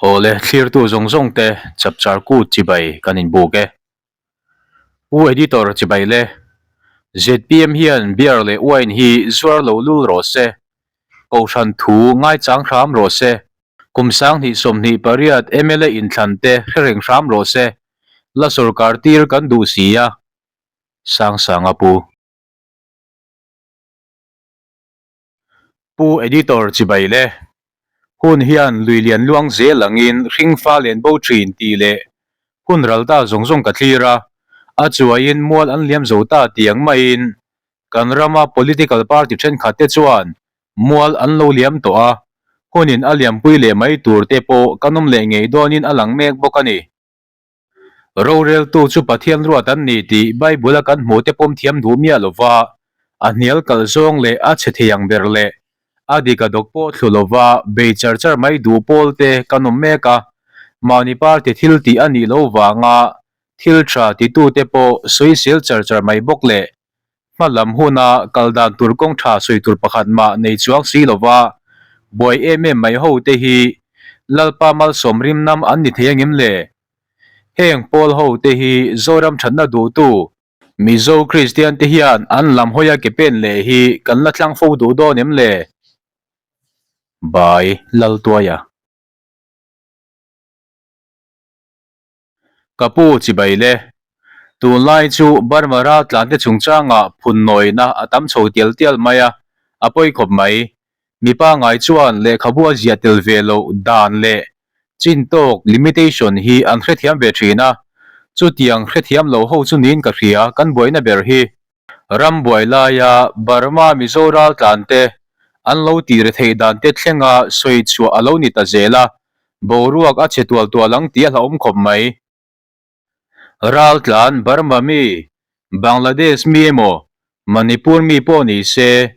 Awle, thlirtu zawng zawng te chapchar kut chibai kan inbuk e. Pu Editor chibai le, zpm hian beer leh wine hi zuar lo lul rawh se, Kohhran thu ngaichang hram rawh se, kum 2028 mla inthlan te hre reng hram rawh se, la sorkar tir kan duh si a, Sangsanga pu. Pu Editor chibai le, Hun hian lui lian luang zel angin hringfa len bo thin tih leh hun ral ta zawng zawng ka thlir a, a chuaiin mual an liam zo ta tih ang maiin kan rama political party thenkhat te chuan mual an lo liam tawh a, hunin a liampui leh mai tur te pawh kan awm leh ngei dawnin a lang mek bawk a ni. Roreltu chu Pathian ruat an ni tih Bible-a kan hmuhte pawm thiam duh miah lova, a hnial kalh zawng leh a chhe thei ang ber leh a dik a dawk pawh thlu lova bei char char mai duh pawlte kan awm mek a, mahni party thil tih a nih loh vanga thil tha titute pawh sawisel char char mai bawk leh Hma lam huna kal dan tur kawng tha sawi tur pakhat mah nei chuang si lova buai em em mai ho te hi Lalpa malsawm rim nam an ni thei angem le? Heng pawl ho te hi Zoram thatna duhtu Mizo Kristian te hian an lam hawia ke pen leh hi kan la tlang fo duh dawn em le? By Laltuaia. Ka pu chibai le. Tunlai chu Burma raltlante chungchangah phun nawina a tam chho tial tial mai a, a pawi khawp mai. Mipa ngai chuan lehkhabu a ziah tel ve loh dan leh chin tawk, limitation, hi an hrethiam ve thin a, chutiang hrethiam lo ho chu niin ka hria kan buaina ber hi. Ram buai laia Burma Mizo raltlante an lo tih retheih dante thlenga sawi chhuah a lo ni ta zel a, Boruak a chhe tual tual ang tih a hlauhawm khawp mai. Raltlan Burma mi, Bangladesh mi emaw, Manipur mi pawh ni se,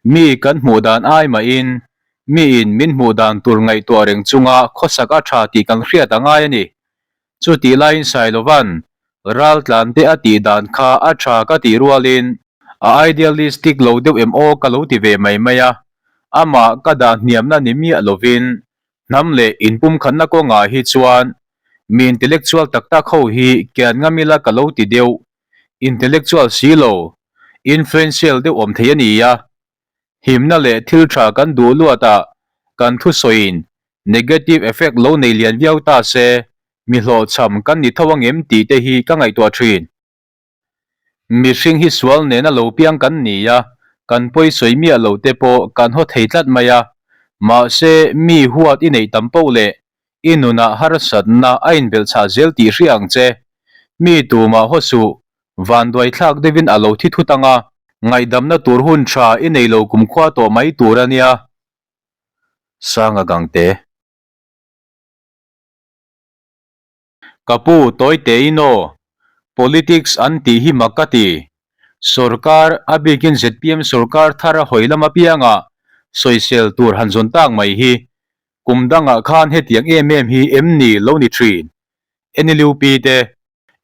mi kan hmuh dan ai mahin miin min hmuh dan tur ngaihtuah reng chunga khawsak a tha tih kan hriat a ngai a ni. Chutih laiin Sailovan raltlan te a tih dan kha a tha ka tih rualin a idealistic lo deuh em aw ka lo ti ve mai mai a, amah ka dah hniamna ni miah lovin Hnam leh inpumkhatna kawngah hi chuan mi intellectual tak tak ho hi kian ngam ila ka lo ti deuh, intellectual si lo, influential deuh awm thei a ni a. Himna leh thil tha kan duh luatah kan thusawiin negative effect lo nei lian viau ta se mi hlawhchham kan ni tho angem tih te hi ka ngaihtuah thin. Mihring hi sual nena lo piang kan ni a, kan pawisawi miah lo te pawh kan haw thei tlat mai a. Mahse, mi huat i neih tam poh leh i nunah harsatna a inbelhchhah zel tih hria ang che. Mi tumah haw suh, vanduai thlak deuhin a lo thi thut ang a, ngaihdamna tur hun tha i nei lo kumkhua tawh mai tur a nia. Sanga Gangte. Ka pu tawi tein aw, politics an tih hi mak ka ti. Sorkar, a bikin zpm sorkar thar a hawi lam apiangah sawisel tur han zawn tak mai hi kum dangah khan hetiang em em hi em ni lo ni thin. NLUP te,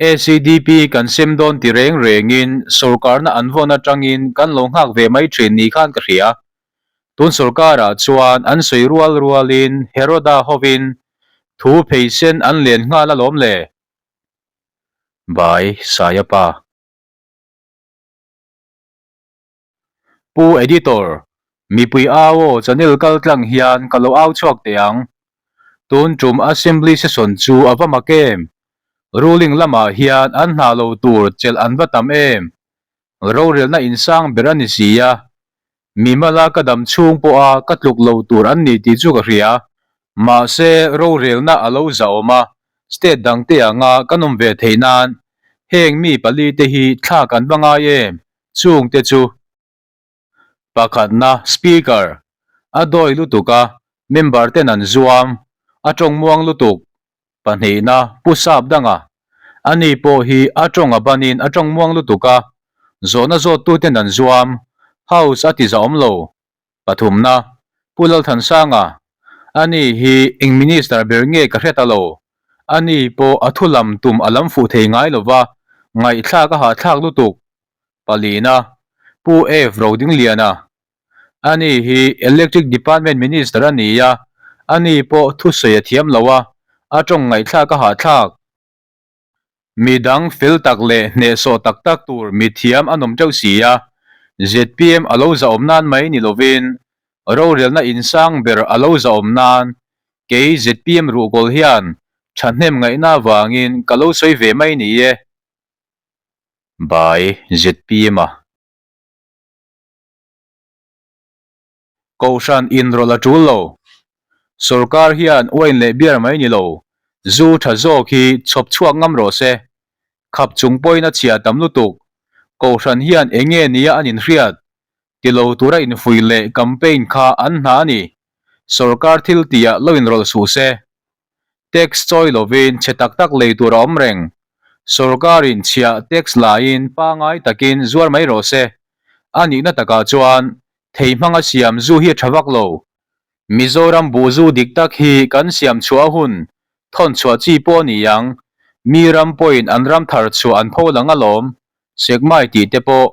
ACDP kan sem dawn ti reng rengin sorkarna an vawn atangin kan lo nghak ve mai thin ni khan ka hria. Tun sorkarah chuan an sawi rual rualin Heroda hovin thu pheisen an len nghal alawm le. By Sayapa. Pu Editor, mipui au aw channel kal tlang hian ka lo au chhuak teh ang. Tun tum Assembly session chu a va mak em? Ruling lamah hian an hna lo tur chelh an va tam em? Rorelna insang ber a ni si a, Mimala ka dam chhung pawha ka tluk lo tur an ni tih chu ka hria. Mahse, rorelna a lo zahawm a, state dangte anga kan awm ve theih nan heng mi palite hi thlak an va ngai em? Chungte chu. Pakhatna, Speaker, a dawi lutuk a, member ten an zuam, a tawng muang lutuk. Pahnihna, Pu Sap danga, ani pawh hi a tawng a banin a tawng muang lutuk a, zawhna zawttuten an zuam, House a ti zahawm lo. Pathumna, Pu Lalthansanga, ani hi eng Minister ber nge ka hre ta lo, ani pawh a thu lam tum a lam fuh thei ngai lova, ngaihthlak a hahthlak lutuk. Palina, Pu F Rodingliana, Ani hi Electric Department Minister a ni a, ani pawh thusawi a thiam lo a. A tawng ngaihthlak a hahthlak. Mi dang fel tak leh hnehsawh tak tak tur mi thiam an awm teuh si a, zpm a lo zahawm nan mai ni lovin rorelna insang ber a lo zahawm nan kei zpm ruhkawl hian thahnem ngaihna avangin ka lo sawi ve mai ni e. By zpm a. Kohhran inrawlh a tul lo. Sorkar hian wine leh beer mai ni lo, zu tha zawk hi chhawp chhuak ngam rawh se. Khap chung pawhin a chhia tam lutuk. Kohhran hian eng nge nia an inhriat? Ti lo tura infuih leh campaign kha an hna a ni. Sorkar thil tihah lo inrawlh suh se. Tax chawi lovin chhe tak tak lei tur a awm reng. Sorkarin chhiah tax laiin pangai takin zuar mai rawh se. A nihna takah chuan thei hmanga siam zu hi a tha vak lo. Mizoram buh zu dik tak hi kan siam chhuah hun thawn chhuah chi pawh a ni ang. Mi ram pawhin an ram thar chhuah an pho lang alawm. Sekmai tih te pawh.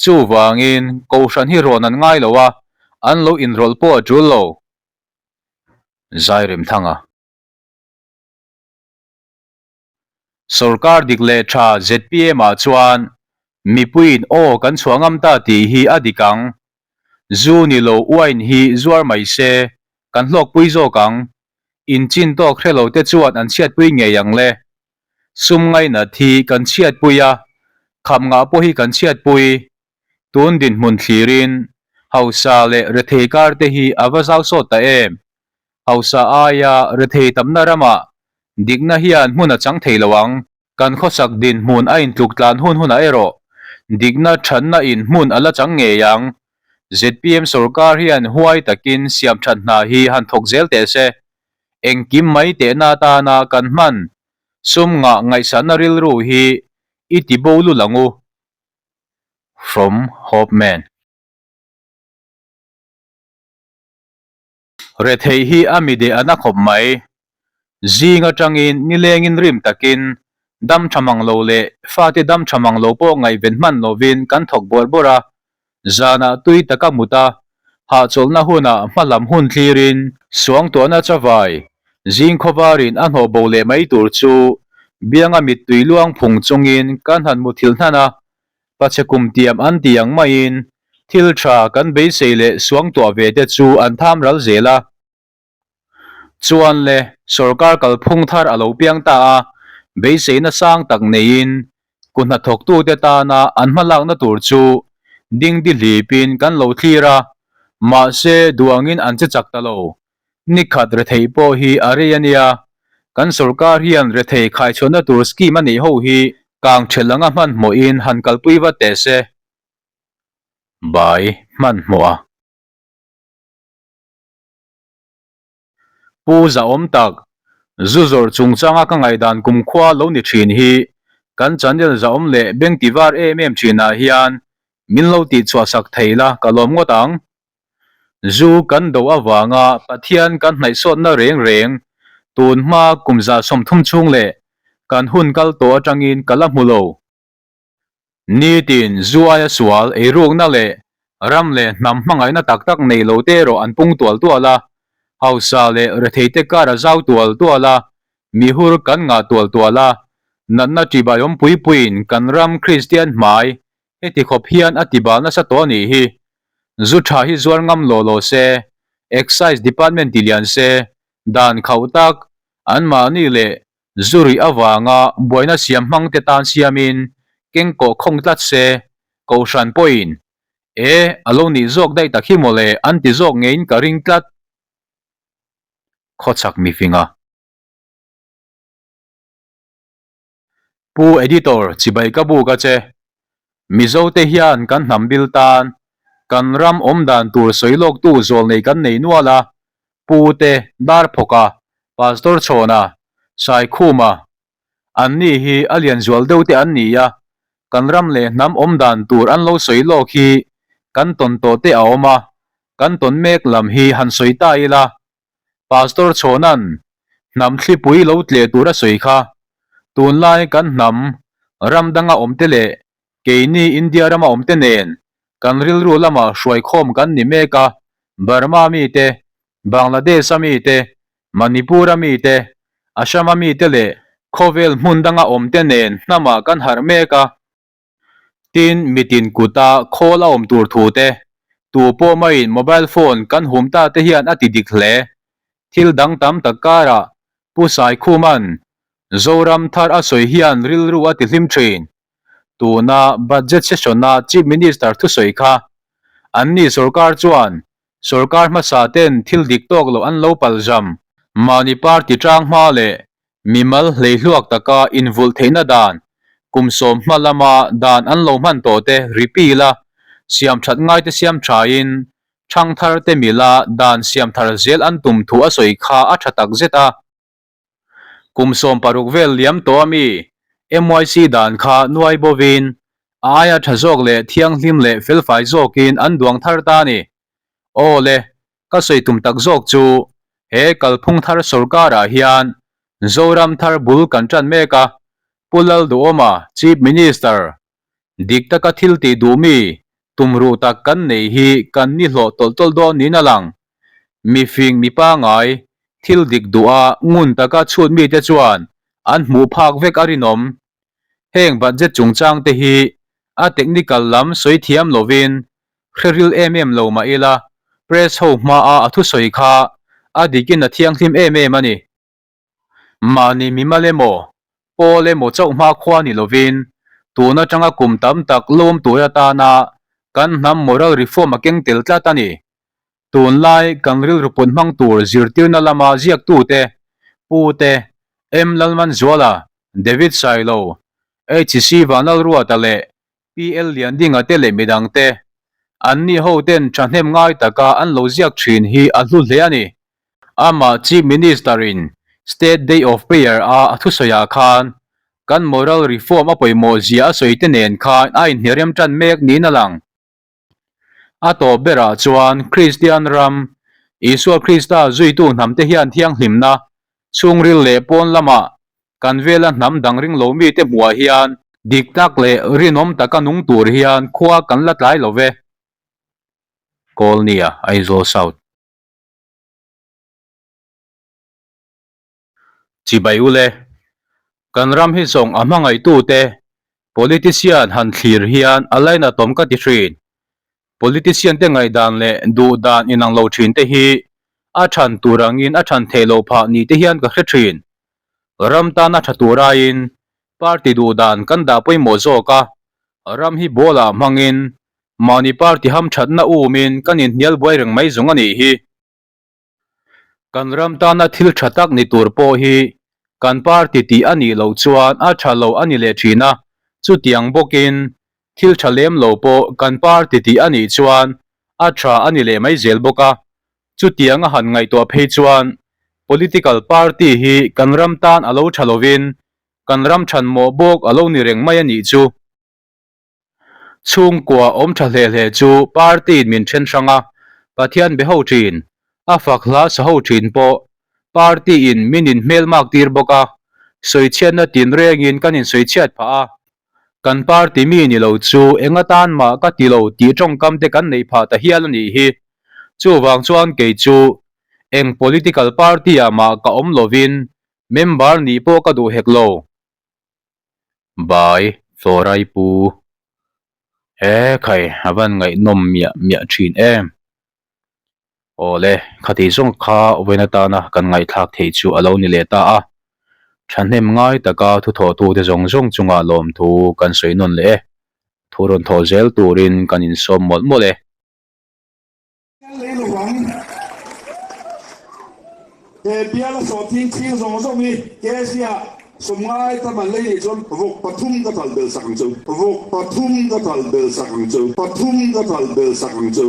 Chuvangin Kohhran hi rawn an ngai lo a, an lo inrawlh pawh a tul lo. Zairemthanga. Sorkar dik leh tha zpm ah chuan mipuiin aw kan chhuah ngam ta tih hi a dik ang. Zu ni lo wine hi zuar mai se kan hlawkpui zawk ang. In chin tawk hre lo te chuan an chhiatpui ngei ang le. Sum ngainat hi kan chhiatpui a, kham ngah pawh hi kan chhiatpui. Tun dinhmun thlirin hausa leh rethei kar te hi a va zau sawt ta em? Hausa aia rethei tamna ramah dikna hian hmun a chang thei lo ang. Kan khawsak dinhmun a intluk tlan hun hunah erawh dikna thatna in hmun a la chang ngei ang. Zpm sorkar hian huai takin siamthat hna hi han thawk zel teh se. Engkim mai tehna atana kan hman sum ngah ngaihsahna rilru hi i ti bo lul ang u. From Hopeman. Rethei hi a mi deh a na khawp mai. Zing atangin nilengin rim takin dam tha mang lo leh fate dam tha mang lo pawh ngaihven hman lovin kan thawk bawrh bawrh a. Zanah tui taka mut a, hahchawlhna hunah hmalam hun thlirin suangtuahna chavai zing khawvarin a hnawh bo leh mai tur chu bianga mittui luang phung chungin kan han muthilh hnan a, pachhe kum tiam an ti ang maiin thil tha kan beisei leh suangtuah ve te chu an tham ral zel a. Chuan le, sorkar kalphung thar a lo piang ta a, beiseina sang tak neiin ku hnathawktute tana an hmalakna tur chu dingdi hlipin kan lo thlir a, mahse duangin an che chak ta lo. Nikhat rethei pawh hi a rei a nia, kan sorkar hian rethei khaichhuahna tur scheme a neih ho hi kang ṭhelh anga hmanhmawhin han kalpui vat teh se. Bai hmanhmawh a. Pu Zahawm tak, zu zawrh chungchanga ka ngaihdan kumkhua lo ni thin hi kan channel zahawm leh beng ti var em em thinah hian min lo tihchhuah sak thei la ka lawm ngawt ang. Zu kan do avanga Pathian kan hnaihsawtna reng reng tun hma kum 30 chhung leh kan hun kal tawh atangin ka la hmu lo. Nitin, zu aia sual, eirukna leh ram leh hnam hmangaihna tak tak nei lo te erawh an pung tual tual a, hausa leh rethei te kar a zau tual tual a, mihur kan ngah tual tual a, natna ṭibaiawm pui puiin kan ram Kristian hmai heti khawp hian a tibal nasa tawh a nih hi. Zu ṭha hi zuar ngam law law se, Excise Department ti lian se, dan khauh tak, anmahni leh Zu rih avanga buaina siam hmang te tan siamin keng kawh khawng tlat se, Kohhran pawhin, E, a lo nih zawk daih tak hi mawle an ti zawk ngeiin ka ring tlat. Khawchhak mifinga. Pu Editor, chibai ka buk a che. Mizo te hian kan hnam bil tan, kan ram awmdan tur sawi lawktu zawl nei kan nei nual a, Pu te, Darphawka, Pastor Chhawna, Saikhuma, an ni hi a lian zual deuh te an ni a, kan ram leh hnam awm dan tur an lo sawi lawk hi kan tawn tawh te a awm a, kan tawn mek lam hi han sawi ta ila. Pastor Chhawna'n hnam thlipui lo tleh tur a sawi kha, tunlai kan hnam ram danga awm te leh Keini India rama awmte nen kan rilru lama hruaikhawm kan ni mek a, Burma mite, Bangladesh-a mite, Manipur-a mite, Assam-a mite leh khawvel hmun danga awmte nen hnamah kan harh mek a. Tin, mitin kuta khawl a awm tur thu te, tu pawh maiin mobile phone kan hum ta te hian a ti dik hle. Thil dang tam tak karah Pu Saikhuma'n Zoram thar a sawi hian rilru a ti hlim thin. Tuna budget session-a Chief Minister thusawi kha anni sorkar chuan sorkar hmasa ten thil dik tawk loh an lo palzam. Mahni party tang hma leh Mimal hleihluak taka invulh theihna dan, kum 10 hma lama dan an lo hman tawh te repeal a, siam that ngai te siam thain, thangthar te mila dan siam thar zel an tum thu a sawi kha a tha tak zet a. Kum 16 vel liam tawh ami MYC dan kha nuai bovin, a aia tha zawk leh thianghlim leh felfai zawkin an duang thar ta a ni. Aw le, Ka sawi tum tak zawk chu he kalphung thar sorkarah hian Zoram thar bul kan tan mek a, Pu Lalduhawma, Chief Minister, dik taka thil tih duh mi tumruh tak kan nei hi kan ni hlawh tawlh tawlh dawn niin a lang. Mifing mi pangai, thil dik duha ngun taka chhut mite chuan an hmuh phak vek a rinawm. Heng budget chungchang te hi a technical lam sawi thiam lovin Hre ril em em lo mah ila, press ho hmaa a thusawi kha a dikin a thianghlim em em a ni. Mahni mimal emaw, pawl emaw chauh hma khua ni lovin, tun atanga kum tam tak lawm tur atana kan hnam moral reform a keng tel tlat a ni. Tunlai kan rilru put hmang tur zirtirna lama ziaktute, Pu te, M Lalmanzuala, David Sailo, HC Vanlalruata leh PL Liandinga te leh midang te, anni ho ten thahnem ngai taka an lo ziak thin hi a hlu hle a ni. Amah Chief Minister in State Day of Prayer a a thusawiah khan kan moral reform a pawimawh zia a sawi te nen khan a inhnerem tan mek niin a lang. A tawp berah chuan Kristian ram, Isua Krista zuitu hnamte hian thianghlimna, chhungril leh pawn lamah kan vela hnam dang ring lo mite hmuah hian dik tak leh rinawm taka nung tur hian khua kan la tlai lo ve. Kawlnia, Aizawl South. Chibai ule, kan ram hi zawng a hmangaihtute politician han thlir hian a lainatawm ka ti thin. Politician te ngaihdan leh duhdan inang lo thin te hi a than tur angin a than theih loh phah ni te hian ka hre thin. Ram tana tha tur aiin party duhdan kan dah pawimawh zawk a, ram hi ball ah hmangin mahni party hamthatna umin kan inhnial buai reng mai zawng a nih hi. Kan ram tana thil tha tak ni tur pawh hi kan party tih a nih loh chuan a tha lo a ni leh thin a, chutiang bawkin thil tha lem lo pawh kan party tih a nih chuan a tha a ni leh mai zel bawk a. Chutiang a han ngaihtuah phei chuan political party hi kan ram tan a lo tha lovin kan ram thanmawh bawk a lo ni reng mai a nih chu. Chhungkua awm tha hle hle chu party in min then hrang a, Pathian be ho thin, a fak hla sa ho thin pawh party in min in hmelmak tir bawk a, sawichhiatna tin rengin kan insawichhiat phah a, kan party mi ni lo chu eng atan mah ka ti lo tih tawngkam te kan neih phah ta hial a nih hi. Chuvang chuan kei chu eng political party ah mah ka awm lovin member nih pawh ka duh hek lo. Bai Florai pu He khai a van ngaihnawm miah miah thin em. Awle khati zawng kha vawiin atana kan ngaihthlak theih chu a lo ni leh ta a. Thahnem ngai taka thuthawhtute zawng zawng chungah lawmthu kan sawi nawn leh e. Thu rawn thawh zel turin kan insawm mawlh mawlh e. Lei lovang he biala sawhthing chhing zawng zawng hi Asia sawmngai tam an lei nih chuan vawk pathum ka talh belh sak ang chu. Vawk pathum ka talh belh sak ang chu. Pathum ka talh belh sak ang chu.